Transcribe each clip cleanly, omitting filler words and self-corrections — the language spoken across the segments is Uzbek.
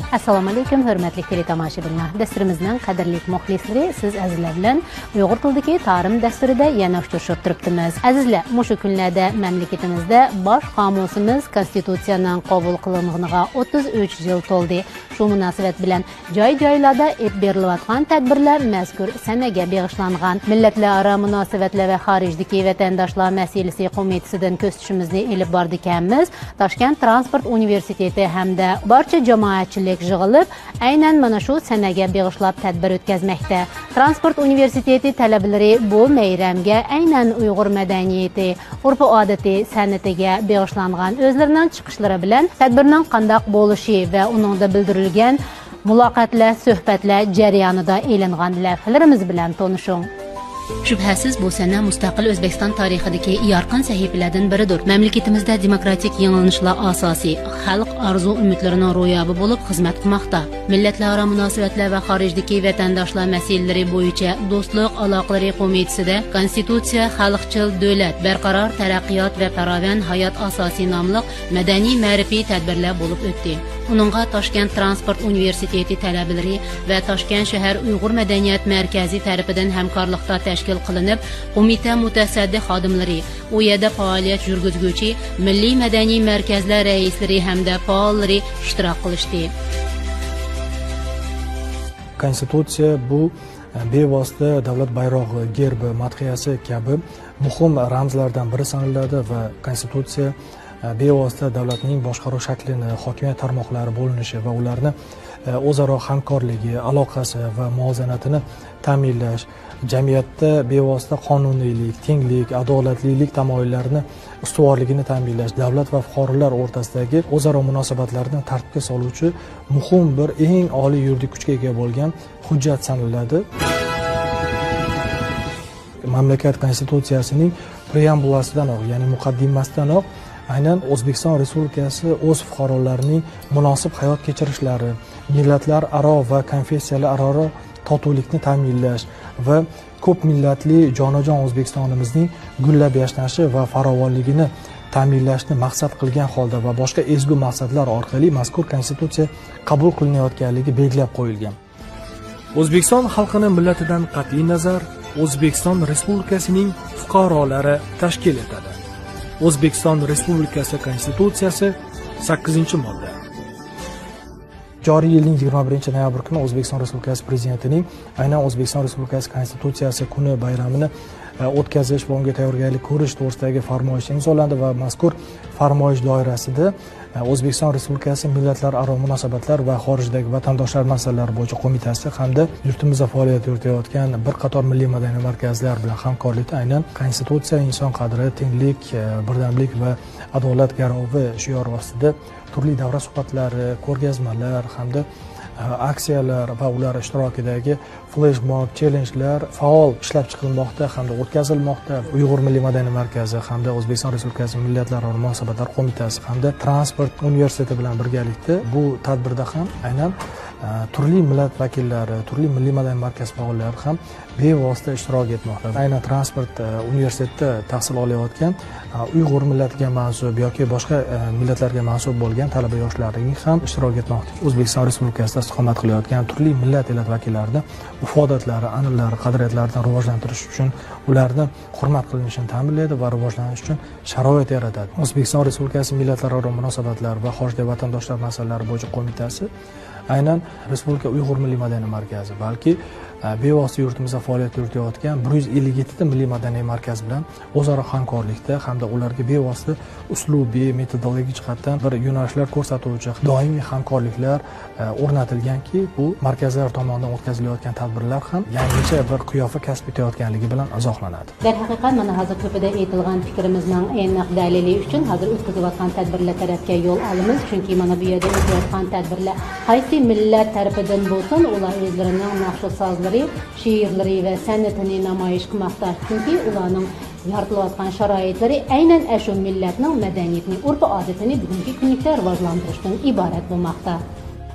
Assalomu alaykum hurmatli teletomoshabinlar. Dasturimizning qadrli muxlislari, siz azizlar bilan Uyg'ur tilidagi Tarim dasturida yana uchrashib turibmiz. Azizlar, mushu kunlarda mamlakatimizda bosh qomusimiz Konstitutsiyaning qabul qilinganiga 33 yil to'ldi. Shu munosabat bilan joy-joylarda ep berilayotgan tadbirlar mazkur sanaga bag'ishlangan. Millatlararo munosabatlar va xorijdagi vatandoshlar masalasi qo'mitasidan ko'zitishimizni elib bordi ekanmiz. Toshkent Transport universiteti hamda barcha jamoatchilik yig'ilib, aynan mana shu sanaga bag'ishlab tadbir o'tkazmoqda. Transport universiteti talabalari bu bayramga aynan Uyg'ur madaniyati, urf-odati, san'atiga bag'ishlangan o'zlarining chiqishlari bilan tadbirning qandoq bo'lishi va uningda bildirilgan muloqotlar, suhbatlar jarayonida elingan lavhalarimiz bilan tanishing. Şübhəsiz bu sənə müstəqil Özbekistan tarixidəki yarqın səhifələrdən biridir. Məmləkətimizdə demokratik yenilanışlar asası, xalq arzu ümidlərinin ro'yobi bo'lib xizmat qilmoqda. Millatlararo munosabatlar va xorijdagi vatandoshlar masalalari bo'yicha do'stlik aloqalari qo'mitasida Konstitutsiya, xalqchil davlat, barqaror taraqqiyot va farovon hayot asosi nomli madaniy ma'rifiy tadbirlar bo'lib o'tdi. Uningga Toshkent Transport universiteti talabalari va Toshkent shahar Uyg'ur madaniyat markazi tarafidan hamkorlikda tashkil qilinib, qo'mita mutasaddi xodimlari, u yerda faoliyat yurgizuvchi milliy madaniy markazlar raislari hamda faollari ishtirok qilishdi. Konstitutsiya bu bevosita davlat bayrog'i, gerbi, madhiyasi kabi muhim ramzlardan biri sanaladi va konstitutsiya bevosita davlatning boshqaruv shaklini, hokimiyat tarmoqlari bo'linishi va ularni o'zaro hamkorligi, aloqasi va muvozanatini ta'minlash, jamiyatda bevosita qonuniylik, tenglik, adolatlilik tamoyillarini ustuvorligini ta'minlash, davlat va fuqarolar o'rtasidagi o'zaro munosabatlarni tartibga soluvchi muhim bir eng oliy yuridik kuchga ega bo'lgan hujjat sanaladi. Mamlakat konstitutsiyasining preambulasидanoq, ya'ni muqaddimasidanoq aynan O'zbekiston Respublikasi o'z fuqarolarining munosib hayot kechirishlari, millatlararo va konfessiyalararo totuvlikni ta'minlash va ko'p millatli jonajon O'zbekistonimizning gullab yashnashi va farovonligini ta'minlashni maqsad qilgan holda va boshqa ezgu maqsadlar orqali mazkur konstitutsiya qabul qilinayotganligi belgilab qo'yilgan. O'zbekiston xalqini millatidan qat'iy nazar O'zbekiston Respublikasining fuqarolari tashkil etadi. O'zbekiston Respublikasi Konstitutsiyasi 8-modda. Joriy yilning 21 noyabr kuni O'zbekiston Respublikasi Prezidentining aynan O'zbekiston Respublikasi Konstitutsiyasi kuni bayramini o'tkazish va unga tayyorgarlik ko'rish to'g'risidagi farmoyish imzolandi va mazkur farmoyish doirasida O'zbekiston Respublikasi millatlararo munosabatlar va xorijdagi vatandoshlar masalalari bo'yicha qo'mitasi hamda yurtimizda faoliyat yuritayotgan bir qator milliy madaniy markazlar bilan hamkorlikda aynan Konstitutsiya, inson qadri, tenglik, birdamlik va adolat garovi shiori ostida turli davra suhbatlari, ko'rgazmalar hamda aksiyalar va ular ishtirokidagi flash mob, challengelar faol ishlab chiqilmoqda hamda o'tkazilmoqda. Uyg'ur milliy madaniy markazi hamda O'zbekiston Respublikasi millatlararo munosabatlar qo'mitasi hamda Transport universiteti bilan birgalikda bu tadbirda ham aynan turli millat vakillari, turli milliy madaniy markaz faollari ham bevosita ishtirok etmoqda. Aynan Transport universitetida tahsil olayotgan Uyg'ur millatiga mansub yoki boshqa millatlarga mansub bo'lgan talaba yoshlarning ham ishtirok etmoqda. O'zbekiston Respublikasida istiqomat qilayotgan turli millat elat vakillarini urf odatlari, an'analari, qadriyatlarini rivojlantirish uchun ularni hurmat qilinishini ta'minlaydi va rivojlanish uchun sharoit yaratadi. O'zbekiston Respublikasi millatlararo munosabatlar va xorijdagi vatandoshlar masalalari bo'yicha qo'mitasi aynan Respublika Uyg'ur milliy madaniy markazi, balki bevosita yurtimizda faoliyat yuritayotgan 157 ta milliy madaniy markaz bilan o'zaro hamkorlikda hamda ularga bevosita uslubiy, metodologik jihatdan bir yo'nalishlar ko'rsatuvchi doimiy hamkorliklar o'rnatilganki, bu markazlar tomonidan o'tkazilayotgan tadbirlar ham yangicha bir qiyofa kasb etayotganligi bilan izohlanadi. Darhaqiqat mana hozir ko'pida aytilgan fikrimizning aniq dalili uchun hozir o'tkazilayotgan tadbirlar tarafga yo'l olamiz, chunki mana bu yerda o'tayotgan tadbirlar qaysi millat tarafidan bo'lsin, ular o'zlarining naqsh sozlari, she'rlari va san'atini namoyish qilmoqda, chunki ularning yaratilayotgan sharoitlari aynan shu millatning madaniyatini, urf odatini bugungi kunlikda rivojlantirishdan iborat bo'lmoqda.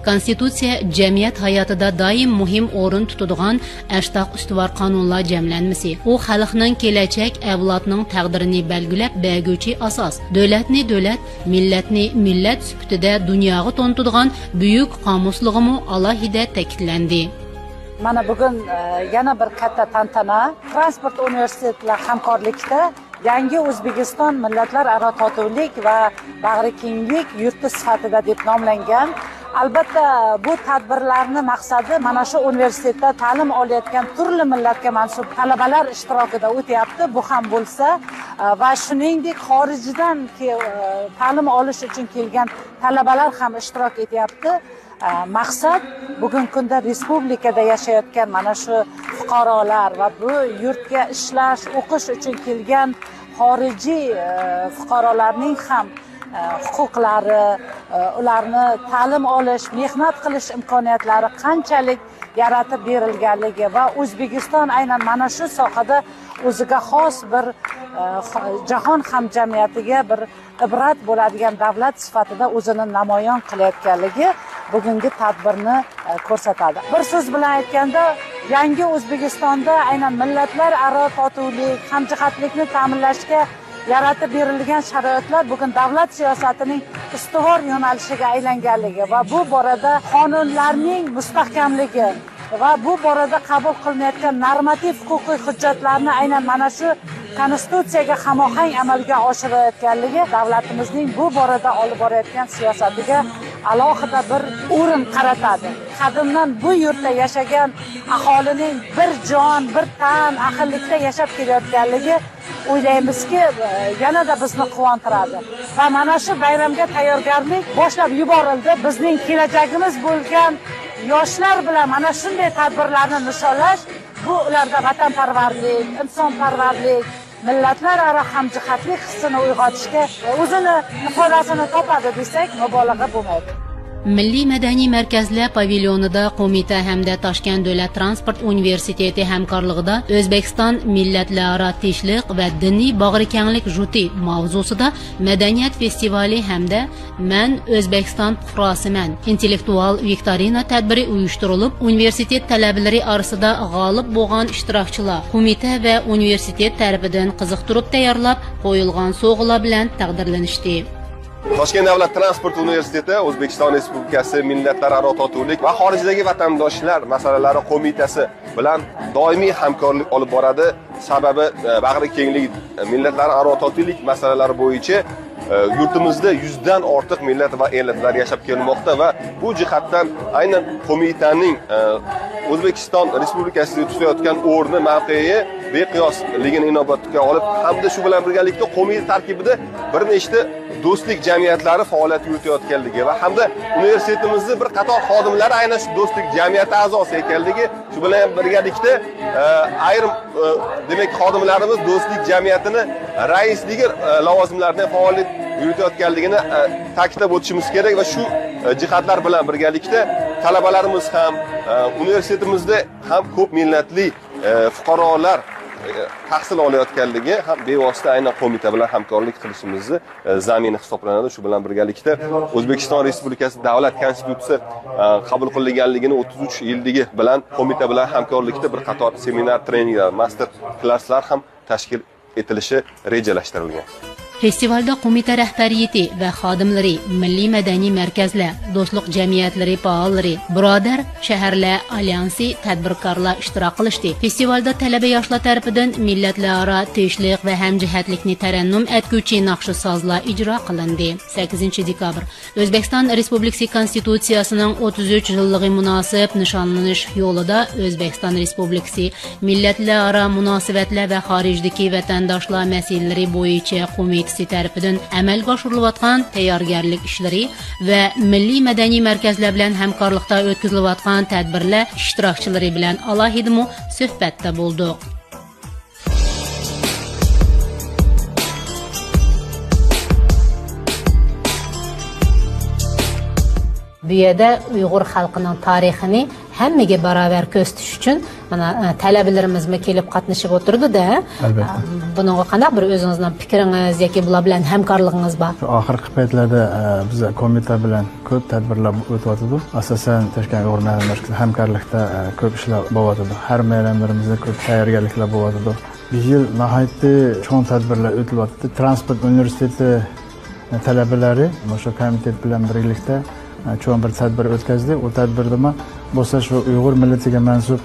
Konstitutsiya jamiyat hayotida doim muhim o'rin tutadigan ashtaq ustuvor qonunlar jamlanmasi. U xalqning kelajak avlodning taqdirini belgilab berguvchi asos, davlatni davlat, millatni millat sifatida dunyoga to'ntadigan buyuk qomusligimi alohida ta'kidlandi. Mana bugun yana bir katta tantana Transport universiteti bilan hamkorlikda Yangi O'zbekiston millatlararo totuvlik va bag'rikenglik yurti sifatida deb nomlangan. Albatta bu tadbirlarning maqsadi mana shu universitetda ta'lim olayotgan turli millatga mansub talabalar ishtirokida o'tyapti. Bu ham bo'lsa va shuningdek xorijdan ta'lim olish uchun kelgan talabalar ham ishtirok etyapti. Maqsad bugungi kunda respublikada yashayotgan mana shu fuqarolar va bu yurtga ishlash, o'qish uchun kelgan xorijiy fuqarolarning ham huquqlari, ularni ta'lim olish, mehnat qilish imkoniyatlari qanchalik yaratib berilganligi va O'zbekiston aynan mana shu sohada o'ziga xos bir jahon hamjamiyatiga bir ibrat bo'ladigan davlat sifatida o'zini namoyon qilayotganligi bugungi tadbirni ko'rsatadi. Bir so'z bilan aytganda, yangi O'zbekistonda aynan millatlararo totuvlik, hamjihatlikni ta'minlashga yaratib berilgan sharoitlar bugun davlat siyosatining ustuvor yo'nalishiga aylanganligi va bu borada qonunlarning mustahkamligi va bu borada qabul qilinayotgan normativ huquqiy hujjatlarni aynan mana shu konstitutsiyaga hamohang amalga oshirayotganligi davlatimizning bu borada olib borayotgan siyosatiga alohida bir o'rin qaratadi. Qadimdan bu yurtda yashagan aholining bir jon, bir tan ahillikda yashab kelayotganligi o'ylaymizki, yanada bizni quvontiradi. Va mana shu bayramga tayyorgarlik boshlab yuborildi. Bizning kelajagimiz bo'lgan yoshlar bilan mana shunday tadbirlarni nishonlash, bu ularda vatanparvarlik, insonparvarlik, millatlararo hamjihatlik hissini uyg'otishga o'zini ifodasini topadi desak mubolag'a bo'lmaydi. Milliy madaniy markazlar pavilyonida qo'mita hamda Toshkent davlat transport universiteti hamkorligida O'zbekiston millatlararo tinchlik va diniy bag'rikenglik juti mavzusida madaniyat festivali hamda "Men O'zbekiston fuqarosiman" intellektual viktorina tadbiri uyushtirilib, universitet talabalari orasida g'olib bo'lgan ishtirokchilar qo'mita va universitet tarafidan qiziqtirib tayyorlab qo'yilgan sovg'alar bilan taqdirlanishdi. Toshkent davlat transport universiteti O'zbekiston Respublikasi millatlararo totuvlik va xorijdagi vatandoshlar masalalari qo'mitasi bilan doimiy hamkorlik olib boradi. Sababi bag'rikenglik, millatlararo totuvlik masalalari bo'yicha yurtimizda 100 dan ortiq millat va elatlar yashab kelmoqda va bu jihatdan aynan qo'mitaning O'zbekiston Respublikasida tutayotgan o'rni, mavqei beqiyosligini inobatga olib, hamda shu bilan birgalikda qo'mita tarkibida bir nechta do'stlik jamiyatlari faoliyat yuritayotganligi va hamda universitetimizning bir qator xodimlari aynan shu do'stlik jamiyati a'zosi ekanligi, shu bilan birgalikda ayrim demak xodimlarimiz do'stlik jamiyatini raisligi lavozimlarida faoliyat yuritayotganligini ta'kidlab o'tishimiz kerak va shu jihatlar bilan birgalikda talabalarimiz ham universitetimizda ham ko'p millatli fuqarolar tahsil olayotganligi ham bevosita aynan qo'mita bilan hamkorlik qilishimizni zamini hisoblanadi. Shu bilan birgalikda O'zbekiston Respublikasi davlat konstitutsiyasi qabul qilinganligini 33 yilligi bilan qo'mita bilan hamkorlikda bir qator seminar, treninglar, master klasslar ham tashkil etilishi rejalashtirilgan. Festivalda qo'mita rahbariyati va xodimlari, milliy madaniy markazlar, do'stlik jamiyatlari faollari, birodar shaharlar alyansi tadbirkorlar ishtirok qilishdi. Festivalda talaba yoshlar tarafidan millatlararo tinchlik va hamjihatlikni tarannum etguvchi naqshu sozlar ijro qilindi. 8 dekabr O'zbekiston Respublikasi Konstitutsiyasining 33 yilligi munosib nishonlanish yo'lida O'zbekiston Respublikasi millatlararo munosabatlar va xorijdagi vatandoshlar masalalari bo'yicha qo'mita tarafidan amalga oshirilayotgan tayyorgarlik ishlari va milliy madaniy markazlar bilan hamkorlikda o'tkazilayotgan tadbirlar ishtirokchilari bilan alohida suhbatda bo'ldik. Bu yerda Uyg'ur xalqining tarixini hammaga barobar ko'rsatish uchun mana talabalarimizmi kelib qatnashib o'tirdi-da. Albatta. Buningga qanday bir o'zingizning fikringiz yoki bular bilan hamkorligingiz bor? Shu oxirgi paytlarda biz qo'mita bilan ko'p tadbirlar o'tyotdi. Asosan Toshkent Uyg'ur madaniyat markazi hamkorlikda ko'p ishlar bo'lyotdi. Har bayramlarimizda ko'p tayyorgarliklar bo'lyotdi. Bu yil nihoyatda cho'ng tadbirlar o'tilyotdi. Transport universiteti talabalari o'sha komitet bilan birgalikda cho'ng bir tadbir o'tkazdi. U tadbirda bo'lsa shu Uyg'ur millatiga mansub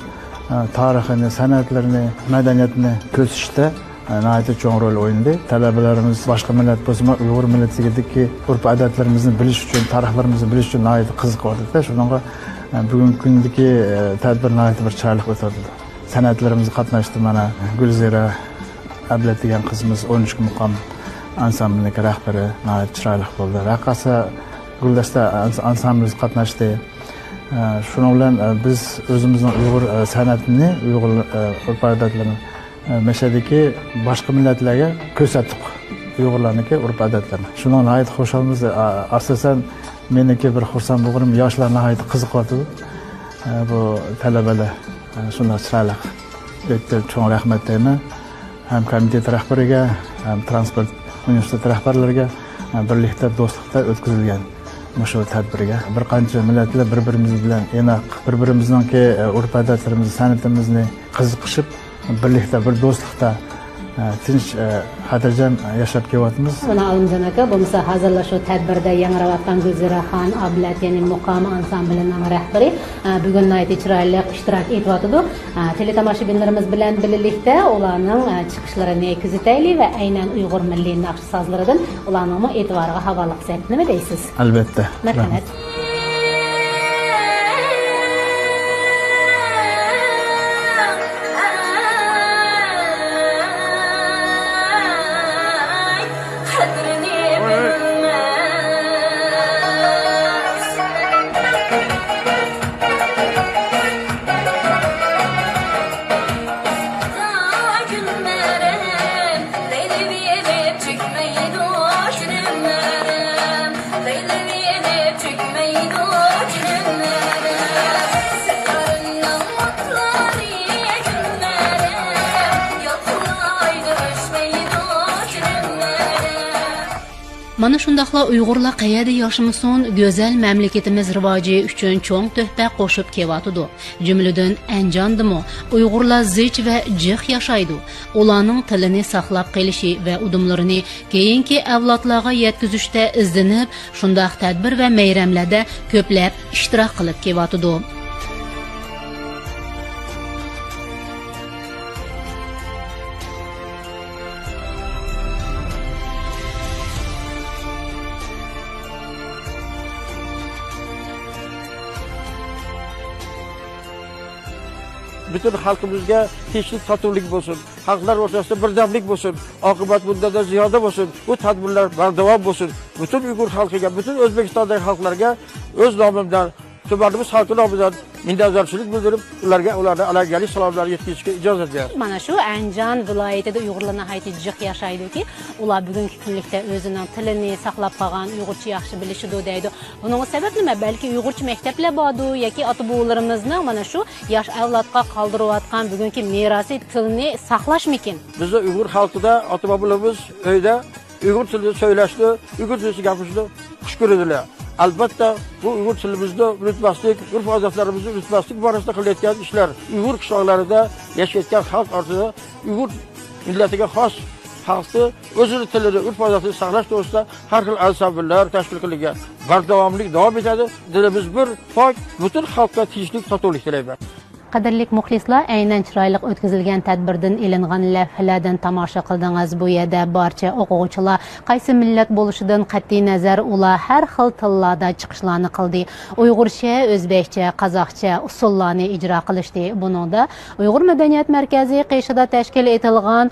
tarixini, san'atlarini, madaniyatini ko'rsatishda nihoyatda cho'ng rol o'ynadi. Talabalarimiz boshqa millat bo'lsa, Uyg'ur millatigidagi urf-odatlarimizni bilish uchun, tarixlarimizni bilish uchun nihoyatda qiziqyapti. Shunga bugungi kundagi tadbir nihoyatda bir chiroyli o'tadi. San'atlarimiz qatnashdi. Mana Gulzira Ablat degan qizimiz 13 muqom ansamblining rahbari nihoyat chiroyli bo'ldi. Raqqosa Guldasta ansamblimiz qatnashdi. Shuning bilan biz o'zimizning Uyg'ur san'atini, Uyg'ur urf-odatlarini Mashadiki boshqa millatlarga ko'rsatdik. Uyg'urlarniki urf-odatlarini. Shundan nihoyat xursandmiz. Asosan meniki bir xursand bo'lganim yoshlar nihoyat qiziqyapti. Bu talabalar shunday chiroyli o'tdi. Cho'ng rahmat deyman. Ham komitet rahbariga, ham transport universiteti rahbarlariga birlikda, do'stlikda o'tkazilgan shu tadbirga. Bir qancha millatlar bir-birimiz bilan inoq, bir-birimizningki urf-odatlarimizni, san'atimizni qiziqishib, birlikda, bir do'stlikda tinch, xotirjam yashab kelyapmiz. Mana Olimjon aka, bo'lmasa hozirla shu tadbirda yangrayotgan Gulziraxon Ablat, ya'ni muqom ansamblining rahbari bugun nihoyat chiroyli ishtirok etyotidi. Teletomoshabinlarimiz bilan birlikda ularning chiqishlarini kuzataylik va aynan Uyg'ur milliy naqsh sozlaridan ularning e'tiboriga havola qilsak, nima deysiz? Albatta. Marhamat. Mana shundaqla Uyg'urlar qayerda yashamasin, go'zal mamlakatimiz rivoji uchun cho'ng tuhfa qo'shib kelyotidi. Jumladan Anjondimi Uyg'urlar zich va jiq yashaydi. Ularning tilini saqlab qolishi va udumlarini keyingi avlodlarga yetkazishda izlanib, shundaq tadbir va bayramlarda ko'plab ishtirok qilib kelyotidi. Bütün xalqimizga tinchlik, totuvlik bo'lsin, xalqlar o'rtasida birdamlik bo'lsin, oqibat bundan ziyoda bo'lsin, bu tadbirlar bardavom bo'lsin. Bütün Uyg'ur xalqiga, bütün O'zbekistondagi xalqlarga o'z nomimdan, tumanimiz xalqi nomidan minnatdorchilik bildirib, ularga ularni alangali salomlar yetkazishga ijozat beraman. Mana shu Andijon viloyatida Uyg'urlar nihoyatda jiq yashaydiki, ular bugungi kunlikda o'zining tilini saqlab qolgan, uyg'urcha yaxshi bilishidi deydi. Buning sababi nima? Balki uyg'urcha maktablar bordi yoki ota-bobolarimizning mana shu yosh avlodga qoldirayotgan bugungi merosi tilni saqlashmikin? Bizni Uyg'ur xalqida ota-bobolarimiz uyda uyg'ur tilida so'ylashdi, uyg'ur tilida gapirishni xush ko'radilar. Albatta bu Uyg'ur tilimizni unutmaslik, urf-odatlarimizni unutmaslik borasida qilayotgan ishlar Uyg'ur qishloqlarida yashayotgan xalq orasida Uyg'ur millatiga xos xalqni o'zini tilini, urf-odatini saqlash to'g'risida har xil ansambllar tashkil qilingan. Bardavomlik davom etadi. Dilimiz bir, pok, butun xalqqa tinchlik, totuvlik tilayman. Qadrli muxlislar, aynan chiroyli o'tkazilgan tadbirdan ilingan lavhalardan tomosha qildingiz. Bu yerda barcha o'quvchilar qaysi millat bo'lishidan qat'iy nazar ular har xil tillarda chiqishlarni qildi. Uyg'urcha, o'zbekcha, qozoqcha usullarni ijro qilishdi. Buningda Uyg'ur madaniyat markazi qishida tashkil etilgan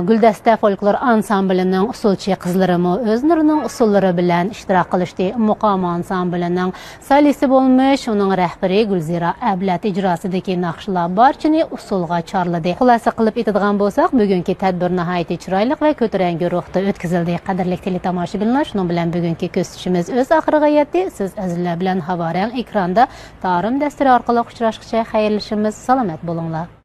Guldasta folklor ansamblining usulchi qizlarimi o'zlarining usullari bilan ishtirok qilishdi. Muqom ansamblining solisi bo'lmish, uning rahbari Gulzira Ablat ijrosidagi Naqshlar barchani usulga chorladi. Xulosa qilib aytadigan bo'lsak, bugungi tadbir nihoyatda chiroyli va ko'tarinki ruhda o'tkazildi. Qadrli teletomoshabinlar, shuning bilan bugungi ko'rsatishimiz o'z oxiriga yetdi. Siz azizlar bilan havorang ekranda Tarim dasturi orqali uchrashguncha xayrlashimiz. Salomat bo'linglar.